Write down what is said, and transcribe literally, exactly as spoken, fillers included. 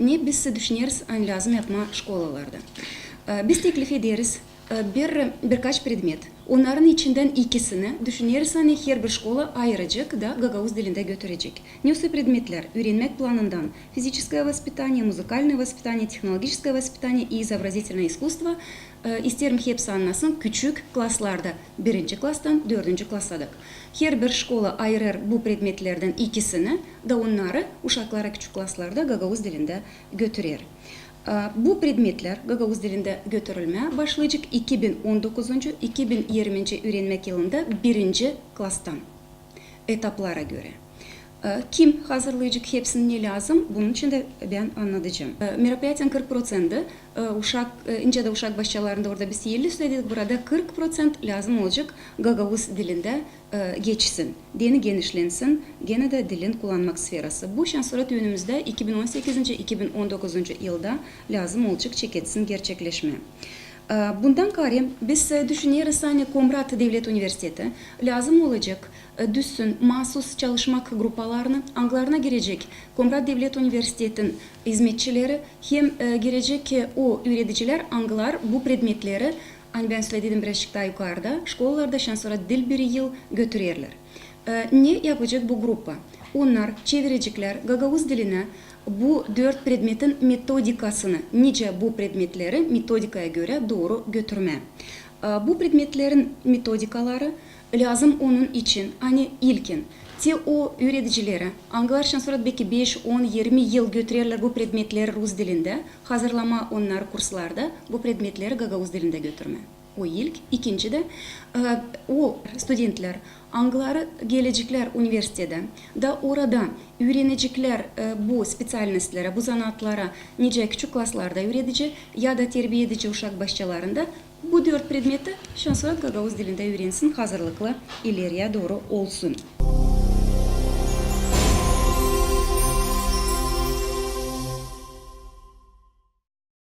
Ne biz düşüneriz, ani lääzım yapmaa şkolalarda? E, biz teklif ederiz, e, bir, birkaç predmet. Onnarın içindän ikisini düşüneriz, ani herbir şkola ayıracek da gagauz dilindä götürecek. Ne o predmetlär? Üürenmäk planından физическое воспитание, музыкальное воспитание, технологическое воспитание и изобразительное искусство. E, isteerim hepsi annasın, küçük klaslarda, birinci klastan dördüncü klasadak. Herbir şkola ayırêr bu predmetlerdän ikisini da onnarı uşaklara küçük klaslarda gagauz dilindä götürer. E, bu predmetlär gagauz dilindä götürülmää başlayacek iki bin on dokuzuncu, iki bin irminci üürenmäk yılında birinci klastan etaplara görä. E, kim hazırlayacek hepsini, ne lääzım, bunun için dä bän annadacam. E, мероприятиенın kırk proţenti, e, uşak, e, nicä dä uşak başçalarında orada biz elli söledik, burada kırk proţent lääzım olacek gagauz dilindä, e, geçsin. Deyni genişlensin genä dä dilin kullanmak sferası. Bu şansora önümüzdä iki bin on sekizinci, iki bin on dokuzuncu yılda lääzım olacek çeketsin gerçekleşmää. E, bundan kaarä biz, e, düşüneriz, ani Komrat devlet universiteti lääzım olacek, e, düzsün maasuz çalışmak grupalarını, angılarına girecek Komrat devlet universitetin izmetçileri hem, e, girecek, e, o üüredicilär, angılar bu predmetleri, ani bän söledim birazcık taa yukarıda, şkolalarda şansora diil bir yıl götürerlär. E, ne yapacek bu grupa? Onnar çevireceklär gagauz dilinä bu dört predmetin metodikasını, nicä bu predmetleri metodikaya görä dooru götürmää. E, bu predmetlerin metodikaları lääzım onun için, ani ilkin te o üüredicileri, angılar şansora beki beş, on, irmi yıl götürerlär bu predmetleri rus dilindä, hazırlamaa onnarı kurslarda, bu predmetleri gagauz dilindä götürmää. O ilk. İkinci dä, e, o studentlär, angıları geleceklär universitedä, da orada üüreneceklär, e, bu speţialnostlara, bu zanaatlara, nicä küçük klaslarda üüredecä ya da terbiedici uşak başçalarında, bu dört predmeti şansora gagauz dilindä üürensin, hazırlıklı ileriyä dooru olsun.